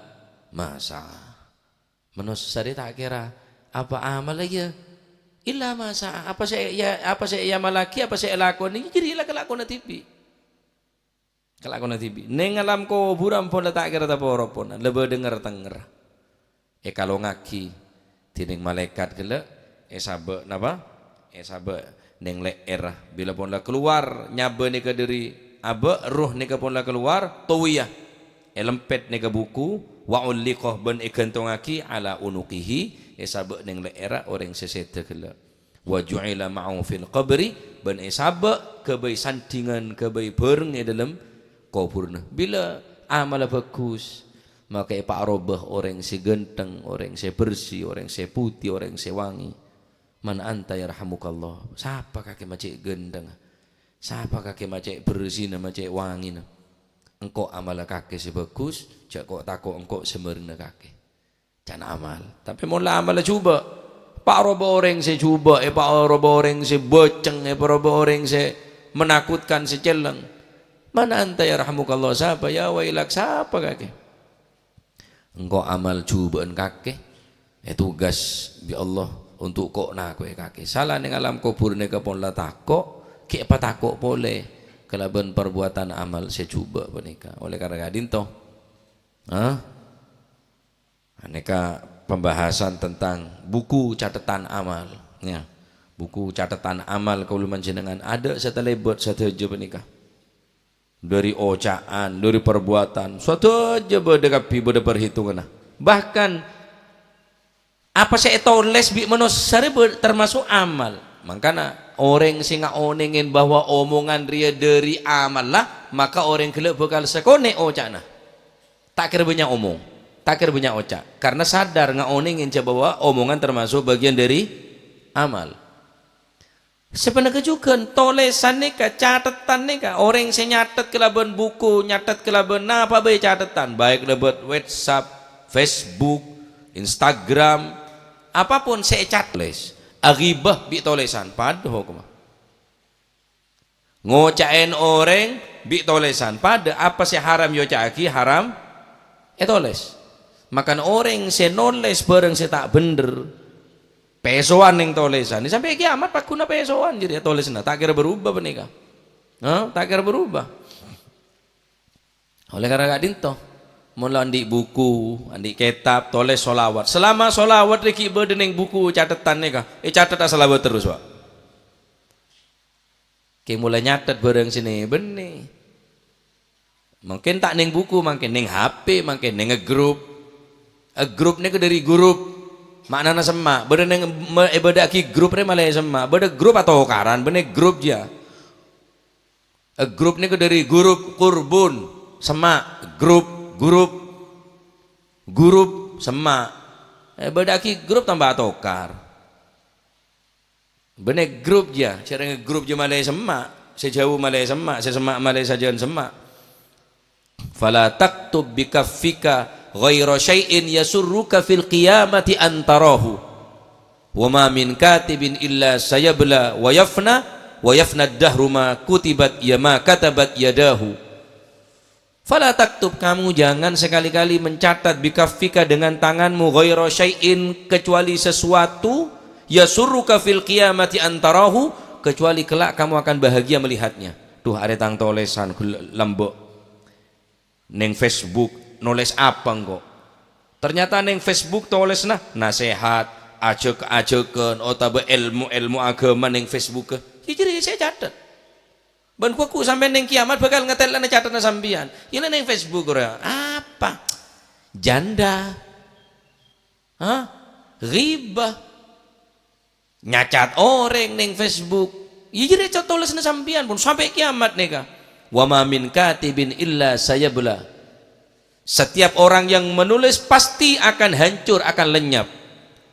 ma sa'a." Manossa rè ta' kèra apa amalla, yâ? Illa ma sa'a. Apa sè, yâ, apa sè èamallaghi, apa sè èlakonè, jârèya la kalakowanna dhibi'. Kalakowanna dhibi'. Neng alam kobhurân pon la ta' kèra taporo pon, la bâdâ nger-tenger. Èkalongngaghi dhinèng malaèkat ghellâ', èsabâ' napa? Èsabâ' neng lè'èrra. Bilâ pon la kalowar nyabâ nèka dhâri abâ', ruh nèka pon la kalowar, tuwiyah. Èlempèt nèka buku, wa ulliqa, bân èghântongngaghi ala unuqihi, èsabâ' neng lè'èrra orèng sè sèdhâ ghellâ'. "Wa ju'ila ma'ahu fil qabri," bân èsabâ' ghâbây sandhingan, ghâbây bhâreng è dhâlem kobhurânna. Bilâ amalla bhâghus, maka èpa'roba orèng sè ghântheng, orèng sè bersè, orèng sè putè, orèng sè wangè. "Man anta yarhamukallah?" Sapa kakè ma' cè' ghântheng? Sapa kakè ma' cè' bersèna, ma' cè' wangèna? Engko' amalla kakè sè bhâghus, jhâ' ko'-tako' engko' sè marèna kakè. Can amal. Tapè mon la amalla jhubâ', èpa'roba orèng sè jhubâ', èpa'roba orèng sè bâceng, èpa'roba orèng sè menakutkan, sè celleng. "Man anta yarhamukallah?" Sapa, ya wailak, sapa kakè? Engko' amal jhubâ'ân kakè, ètogas bi' Allah untuk ko'-nako'è kakè. Sala neng alam kobhurân nèka pon la tako', ghi' èpatako' polè kalabân parbuwâtan amal sè jhubâ' panèka. Oleh karana ka'dinto, ha? Anèka pembahasan tentang buku catatan amal, ya. Buku catatan amal kaulâ panjhennengngan adâ' sè talèbât sadhâjâ panèka. Dhâri oca'an, dhâri parbuwâtan, sadhâjâ bâdâ kabbhi, bâdâ parhitunganna. Bahkan, apa sè ètolès bi' manossa rè bâ-, tamaso' amal. Mangkana, orèng sè ngaonèngè bahwa omongan rèya dhâri amalla, maka orèng ghellâ' bhâkal sakonè' oca'na. Ta' kèra bânnya' omong, ta' kèra bânnya' oca', karna sadar ngaonèngè jhâ' bahwa omongan tamaso' bâgiyân dhâri amal. Sapanèka jhughân, tolèsan nèka, cathetan nèka, orèng sè nyathet kalabân buku, nyathet kalabân napa bhâi cathetan, baik lèbât WhatsApp, Facebook, Instagram, apapun sè ècat-, tolès, aghibah bi' tolèsan, padâ hokomma. Ngoca'è orèng bi' tolèsan, padâ apa sè haram èoca'aghi, haram ètolès. Mangkana orèng sè nolès bhârâng sè ta' bhendher, pèsowan neng tolèsan. Sampè' kiyamat pagghuna pèsowan jârèya tolèsanna, ta' kèra berubah panèka. Hah? Ta' kèra berubah. Oleh karana ka'dinto, mon la andi' buku, andi' kètab, tolès sholawat. Selama sholawat rè ghi' bâdâ neng buku cathetan nèka, ècathet asalawat terros, Pak. Kè mola nyathet bhârâng sè nè-, bânnè. Mangkèn ta' neng buku, mangkèn neng H P, mangkèn neng grup. Eh, grup nèko dhâri grup. Ma'nana semma'. Bâdâ neng me-, èbâdâ'aghi grup rè malè semma'. Bâdâ grup atokaran, bânnè grup jiyâ. Eh, grup nèko dhâri grup kurbun, semma'. Grup, grup, grup, semma'. Èbâdâ'aghi grup tamba atokar. Bânnè grup jiyâ, sèrèng grup jiyâ malè semma', sè jhâu malè semma', sè semma' malè sajân semma'. "Fala taktub bi kaffika ghaira syai'in yasurruka fil qiyamati an tarahu. Wa ma min katibin illa sayabla wa yafna, wa yafna ad-dahru ma kutibat ya ma katabat yadahu." "Fala taktub," kamu jangan sekali-kali mencatat, "bi kaffika," dengan tanganmu, "ghaira syai'in," kecuali sesuatu, "yasurruka fil qiyamati an tarahu," kecuali kelak kamu akan bahagia melihatnya. "Duh, arè tang tolèsan gel-, lambâ'. Neng Facebook nolès apa engko'?" Ternyata neng Facebook tolèsanna nasèhat, ajhâk-ajhâkân, otabâ èlmo-èlmo aghâma neng Facebook. Yâ jârèya sè ècatet. Bân ghu-lagghu sampèyan neng kiyamat bhâkal ngatèlana catetanna sampèyan. Yâ la neng Facebook ora. Apa? Janda. Hah? Ghibah. Nyacat orèng neng Facebook. Yâ jârèya ca-, tolèsanna sampèyan pon sampè' kiyamat nèka. "Wa ma min katibin illa sayabla." Setiap orang yang menulis pasti akan hancur, akan lenyap.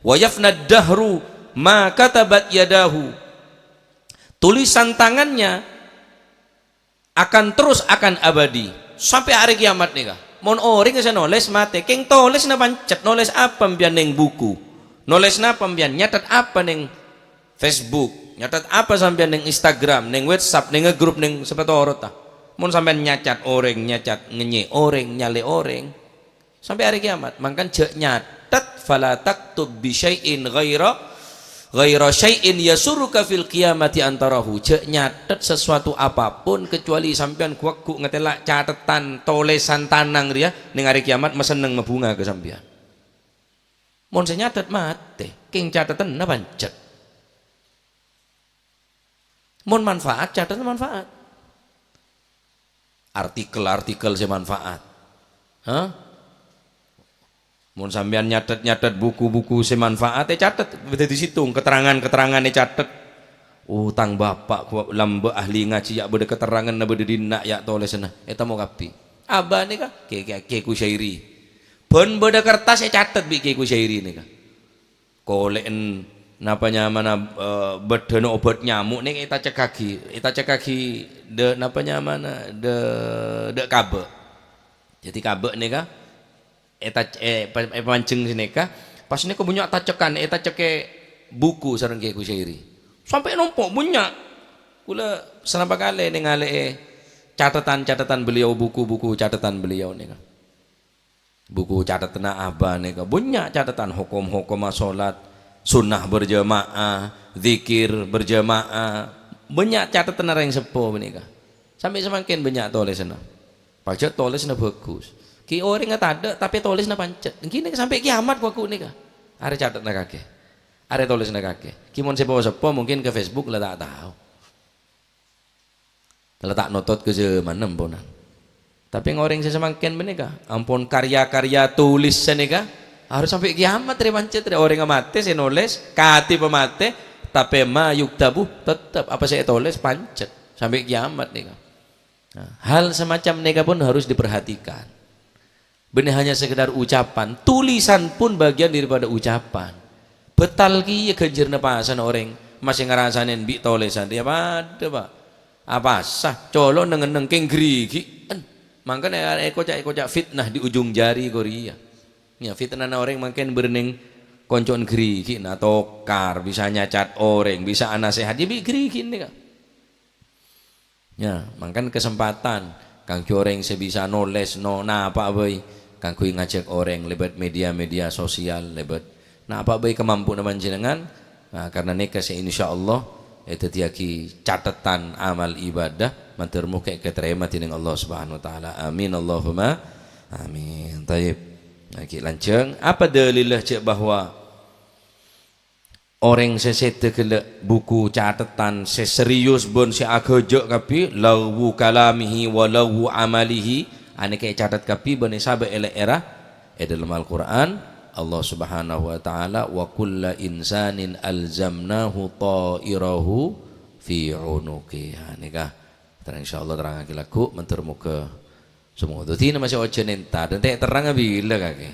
"Wa yafna dahru ma katabat yadahu." Tulisan tangannya akan terus, akan abadi sampai hari kiamat nèka. Mon orèng sè nolès matè, kèng tolèsna pancet. Nolès apa mbiyan neng buku? Nolès napa mbiyan? Nyatet apa neng Facebook? Nyatet apa sampeyan neng Instagram, neng WhatsApp, neng grup, neng sapatorotta? Mon sampeyan nyacat orèng, nyacat ngenyè orèng, nyalè orèng, sampai hari kiamat. Mangkan jhâ' nyatet, "Fala taktub bi syai'in ghaira, ghaira syai'in yasurruka fil qiyamati antarahu." Jhâ' nyatet sesuatu apapun kecuali sampeyan ghu-, ghu-, ngatela' catetan, tolèsan tanang rèya, neng hari kiamat masenneng mabhunga ka sampeyan. Mon sè nyatet matè, kèng catetanna pancet. Mon manfaat, catet manfaat. Artikel-artikel sè manfaat. Hah? Mon sampeyan nyatet-nyatet buku-buku sè manfaat, ècatet. Dhâddhi sèttong, keterangan-keterangan ècatet. Oh, tang bapa' ghu-, lambâ' ahli ngajhi, ya' bâdâ keteranganna bâdâ dinna', ya' tolèsanna. Ètemmo kabbhi. Abâ' nèka, Kè-, Kè-, Kè Kusyairi. Bân bâdâ kertas ècatet bi' Kè Kusyairi nèka. Kolè'en napa nyamana, eh, bâdâna obat nyamuk nèka ètacekkaghi, ètacekkaghi dâ-, napa nyamana, dâ-, dâ' kabâ'. Dhâddhi kabâ' nèka ètac-, è-, pa-, èpamanjheng sanèka, pas nèka bânnya' tacekan, ètacekkè buku sareng Kè Kusyairi. Sampè' nompo' bânnya'. Kaulâ sanapa kalè nèngalè'è catetan-catetan beliau, buku-buku catetan beliau nèka. Buku catetanna abâ' nèka bânnya' catetan, hokom-hokomma sholat, sunnah berjamaah, dzikir berjamaah, bânnya' catetanna rèng seppo panèka. Sampè' samangkèn bânnya' tolèsanna. Pajhât tolèsanna bhâghus. Ghi' orèngnga tadâ', tapè tolèsanna pancet. Ghi' nèka sampè' kiamat ghu-, ghu-, nèka. Arè catetanna kakè. Arè tolèsanna kakè. Ghi' mon seppo-seppo mungkin ka Facebook la ta' tao. La ta' notot ka jhâmanna, emponan. Tapè orèng sè samangkèn panèka, ampon karya-karya tulis sanèka, harus sampè' kiamat rè pancet rè. Orèngnga matè sè nolès, katèbhâ matè, tapè ma yuktabu tettep, apa sè ètolès pancet sampè' kiamat nèka. Nah, hal semacam nèka pun harus diperhatikan. Bânnè hanya sekedar ucapan, tulisan pun bagian daripada ucapan. Bhâtal kèya ghânjhârânna pasana orèng ma' sè ngarasanè bi' tolèsan rèya padâ, Pa'. Apasa, colo' neng-enneng kèng ghârighi'ân. Mangkana è-, èkoca'-èkoca' fitnah di ujung jari ko rèya. Ya, fitnahna orèng mangkèn bârnèng konco'na ghârighi'na, tokar, bisa nyacat orèng, bisa anasèhat, ya bi' ghârighi'ân nèka. Ya, mangkana kasempatan kaangghuy orèng sè bisa nolès, no-, napa'a bhâi, kaangghuy ngajhâk orèng lèbât media-media sosial, lèbât napa'a bhâi kamampowanna panjhennengngan. Nah, karna nèka sè insyaallah èdhâddhiyâghi catetan amal ibadah, mandhâr moghâ èkatarèma dhinèng Allah Subhanahu wa Ta'ala. Amin, Allahumma amin. Tayyib. Nah, ghi' lanjhâng. Apa dalilla jhâ' bahwa orèng sè sèdhâ ghellâ' buku catetan sè serius bân sè aghâjâ' kabbhi, laghwu kalamihi wa laghwu amalihi, anèka ècatet kabbhi bân èsabâ' è lè'èrra. È dhâlem Al-Qur'an, Allah Subhanahu wa Ta'ala, "Wa kulla insanin alzamnahu tha'irahu fi 'unuqih." Ha, nèka. Terang, insyaallah terrangaghi lagghu', mandhâr moghâ Sèmoghâ dhina masè ojhân entar, dhânte' terrang abila kakè.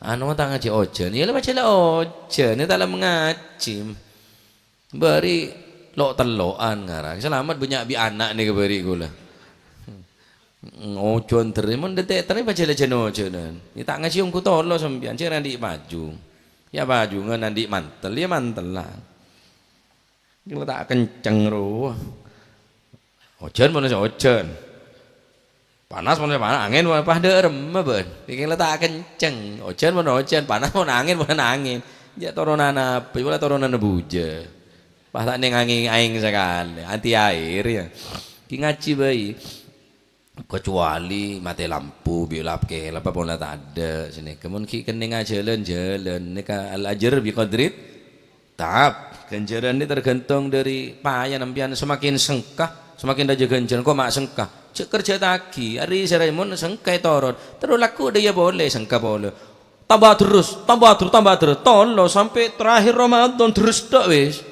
Anu ta' ngajhi ojhân, iyâ la pajhâlâ ojhân, iyâ ta' la ngajhi. Bâri' lo'-tello'an ngara. Salamet bânnya' bi' ana' nèka bâri' kaulâ. Ojhân terrè, mon dhânte' terrè pajhâlâ jhân-ojhânan. Iyâ ta' ngajhi ongghu tolo sampèyan, sè andi' pajung. Iyâ pajungan, andi' mantel, iyâ mantellan. Kèng la ta' kenceng rowa. Ojhân mon ojhân. Panas mon panas, angèn mon pas dâ' remma bân. Kèng la ta' kenceng. Ojhân mon ojhân, panas mon angèn mon angèn. Jhâ' toronanna apa, pola toronanna bujâ. Pas ta' nèng angèng-aèng sakalè, anti aèr, yâ. Ghi' ngajhi bhâi. Kecuali matè lampu, bi' lap-kelap, apa pon la tadâ', sanèka. Mon ghi' kennengnga jhâlân, jhâlân. Nèka al-ajr bi qadrit ta'ab. Ghânjhârânna tergantung dâri paya sampèyan. Semakin sengka, semakin rajâ ghânjhârân, kok ma' sengka. Jhâ' kerjâ tagi, arè sèrè mon sengka ètoron. Terro lagghu' dâ' iyâ polè, sengka polè. Tambâ terros, tambâ terros, tambâ terros. Tolo sampè' terakhir Ramadan, terros tok wis.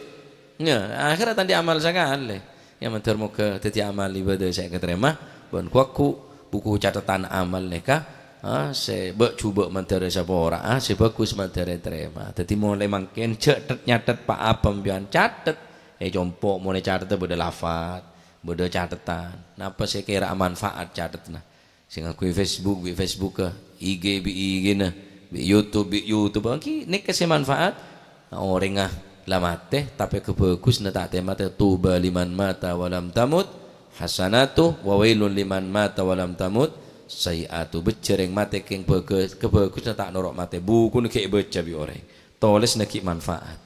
Ya, akhirnya ta' andi' amal sakalè. Ya, mandhâr moghâ dhâddhi amal ibadah sè èkatarèma, bân ghu-, buku catetan amal nèka Ah, sè bâ'-jhubâ' mandhâr èsapora, ah, sè bhâghus mandhâr ètarèma. Dhâddhi molaè mangkèn jhâ' thet-nyathet pa-apa sampèyan, cathet. È compo' molaè cathet bâdâ lafat, bâdâ cathetan. Napa sè kèra manfaat cathetna? Sè ngangghuy Facebook, bi' Facebook, I G, bi' I G-na, bi' YouTube, bi' YouTube. Ènggi nèka sè manfaat. Orèngnga la matè, tapè kabhâghusânna ta' tè-matè. "Tuba liman mata wa lam tamut hasanatuh, wa wailun liman mata wa lam tamut sayyi'atuh." Bhâjjhâ orèng matè kèng bhâghus, kabhâghusânna ta' noro' matè. Bukuna ghi' èbâca bi' orèng. Tolèsna ghi' manfaat.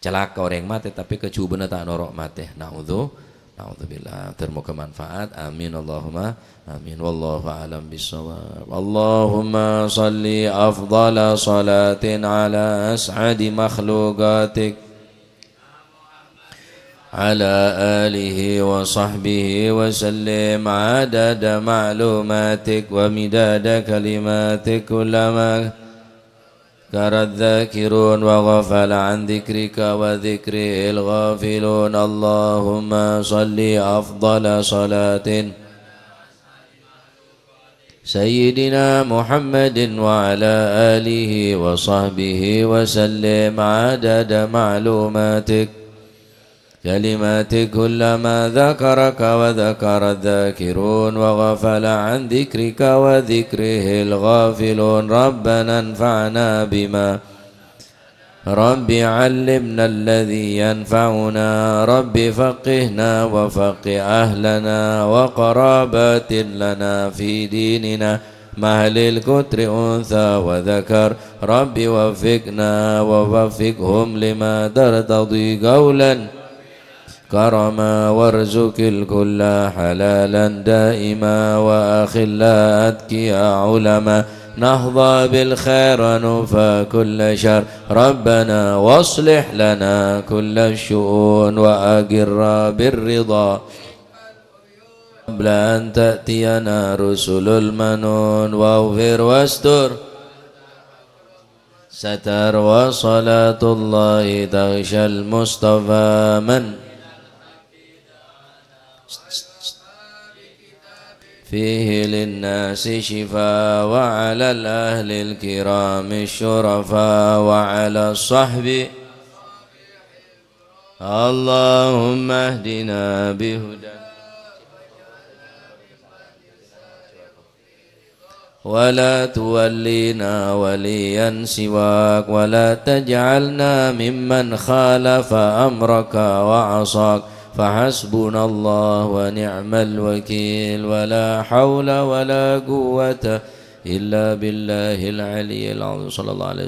Calaka orèng matè, tapè kajhubâ'na ta' noro' matè. Na'udzu-, na'udzubillah. Muga-muga manfaat. Amin. Allahumma amin. Wallahu a'lam bissawab. Allahumma shalli afdhala shalatin ala as'adi makhluqatik, ala alihi wa sahbihi wa sallim adada ma'lumatik wa midada kalimatik kullama ذكر الذاكرون وغفل عن ذكرك وذكره الغافلون. اللهم صل أفضل صلاة سيدنا محمد وعلى آله وصحبه وسلم عدد معلوماتك كلمات كلما ذكرك وذكر الذاكرون وغفل عن ذكرك وذكره الغافلون. ربنا انفعنا بما، رب علمنا الذي ينفعنا، رب فقهنا وفقه أهلنا وقرابات لنا في ديننا، مع أهل القطر أنثى وذكر، رب وفقنا ووفقهم لما ترتضي قولا كرما، وارزق الكل حلالا دائما، وأخلاء أتقياء علماء، نحظى بالخير ونكفى كل شر، ربنا واصلح لنا كل الشؤون، وأقر بالرضا قبل أن تأتينا رسل المنون، واغفر واستر ستر، وصلاة الله تغشى المصطفى من فيه للناس شفاء، وعلى الأهل الكرام الشرفاء، وعلى الصحب. اللهم اهدنا بهدى ولا تولنا وليا سواك، ولا تجعلنا ممن خالف أمرك وعصاك، فحسبنا الله ونعم الوكيل، ولا حول ولا قوة إلا بالله العلي العظيم. صلى الله عليه